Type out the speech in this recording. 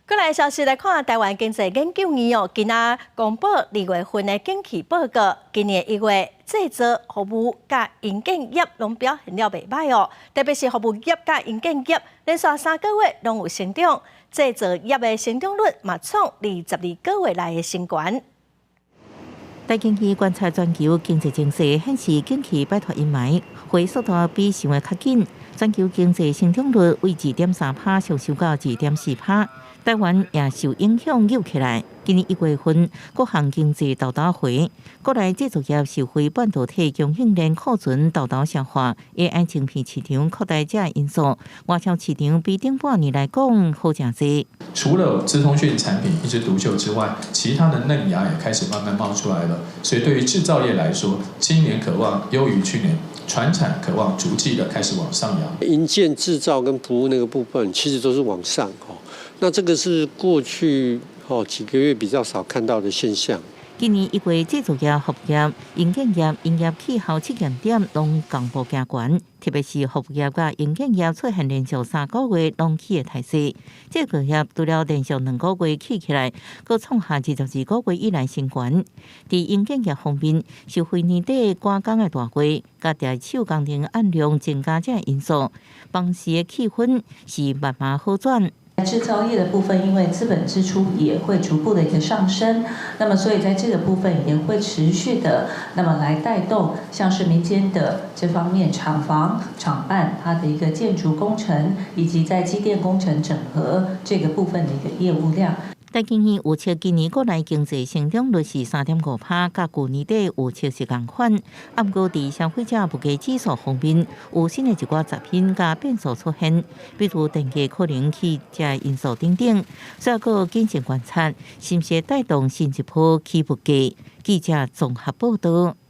過來消息來看，臺灣經濟研究院哦，今仔公布2月份的景氣報告，今年1月製造、服務佮營建業攏表現了袂䆀哦，特別是服務業佮營建業，連續3個月攏有成長，製造業的成長率嘛創22個月來的新高。台經院觀察全球經濟情勢，顯示景氣擺脫陰霾，回速度比想的較緊。全球經濟成長率為2.3趴上修到2.4趴，台灣也受影響扭起來。今年1月份，各項經濟沓沓回，國內製造業受惠半導體供應鏈庫存沓沓消化，AI 晶片市場擴大這因素，外銷市場比頂半年來講好誠濟。除了資通訊產品一枝獨秀之外，其他的嫩芽也開始慢慢冒出來了。所以對於製造業來說，今年可望優於去年，傳產可望逐季的開始往上揚。營建製造跟服務那個部分，其實都是往上哦。那這個是過去哦幾個月比較少看到的現象。今年1月製造業、服務業、營建業營業氣候試驗點攏仝步行懸，特別是服務業佮營建業出現連續3個月攏起的態勢。製造業除了連續2個月起起來，閣創下22個月以來新高。佇營建業方面，受惠年底趕工的大月，佮佇手工程案量增加這因素，當時的氣氛是慢慢好轉。製造業的部分，因為資本支出也會逐步的一個上升，那麼所以在這個部分也會持續的，那麼來帶動像是民間的這方面廠房、廠辦它的一個建築工程，以及在機電工程整合這個部分的一個業務量。台經院預測今年國內經濟成長率是3.5趴，佮舊年底預測是仝款。啊，毋過佇消費者物價指數方面，有新的一寡雜音佮變數出現，比如電價可能起這因素等等，所以閣謹慎觀察，是毋是帶動新一波起物價。記者綜合報道。